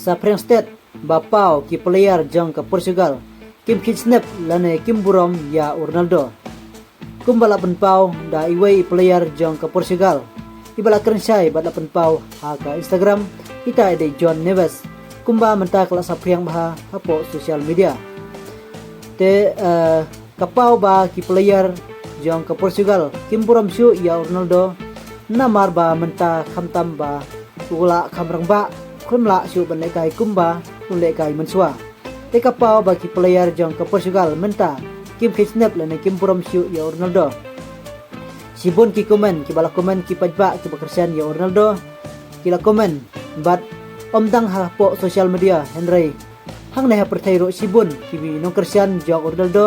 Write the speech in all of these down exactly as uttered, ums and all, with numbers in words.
Saphriang stet ba paw ki player jong ka Portugal kim khie snep lane kim burom ïa u Ronaldo. Kumba la pynpaw da iwei i player jong ka Portugal iba la kren shai bad la pynpaw ha ka Instagram, ita i dei John Neves, kumba mynta ka la saphriang bha hapoh social media. Te eh, ka paw ba ki player jong ka Portugal kim burom shuh ïa u Ronaldo, namar ba mynta khamtam ba u la kham rangbah, khlem lah shuh ban lehkai kumba u lehkai mynshuwa. Te ka paw ba ki player jong ka Portugal mynta kim khie snep lane kim burom shuh ïa u Ronaldo. Shibun ki comment, kiba la comment ki paidbah kiba kyrshan ïa u Ronaldo, ki la comment bad ym tang hapoh social media, hynrei hangne ha pyrthei ruh shibun ki nongkyrshan jong u Ronaldo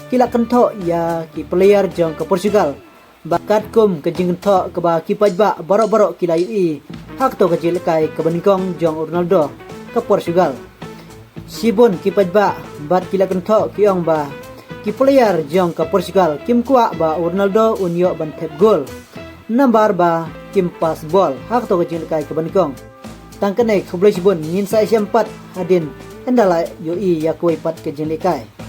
ki la kynthoh ïa ki player jong ka Portugal ba katkum ka jingkynthoh kaba ki paidbah baroh baroh ki la ïohi ha kato ka jinglehkai kaba nyngkong jong u Ronaldo ka Portugal. Shibun ki paidbah bad ki la kynthoh ki ong ba ki player jong ka Portugal kim kwah ba u Ronaldo un ïoh ban thep gol, namar ba kim pass bol ha kato ka jinglehkai kaba nyngkong. Tang kane, khublei shibun, ngin sa ïashem pat hadien, ynda la ïohi ïa kawei pat ka jinglehkai.